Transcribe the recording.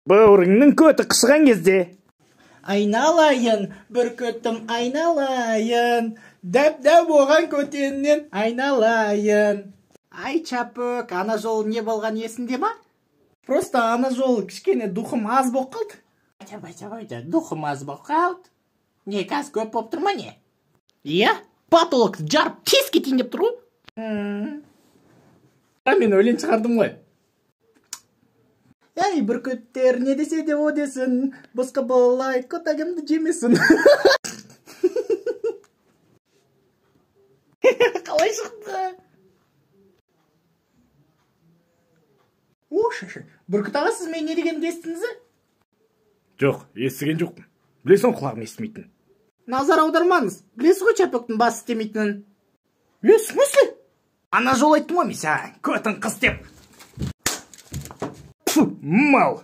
Бауырыңның көті қышыған кезде. Айналайын, бүркітім, айналайын. Дәп-дәу болған көтеннен айналайын. Ай, Чапөк, ана жолы не болған есінде ма? Просто ана жолы кішкене духым аз болып қалды. Айта, айта, айта, духым аз болып қалды. Не, қазір көп болып тұр ма, не? Иә, потолокты жарып тез кетейін деп тұр ғой. Мен өлең шығардым ғой. Әй, бүркіттер не десе де о десін, босқа былай көтегімді жемесін. Қалай шықты? О, шашы. Бүркіт аға, сіз мен не дегенімді естідіңіз бе? Жоқ, естіген жоқпын. Білесің, құлағым естімейтін. Назар аудармаңыз. Білесіз ғой Чапөктің басы істемейтінін. Е, в смысле? Ана жолы айттым ғой мен саған, көтің қыс деп. Фу, мал.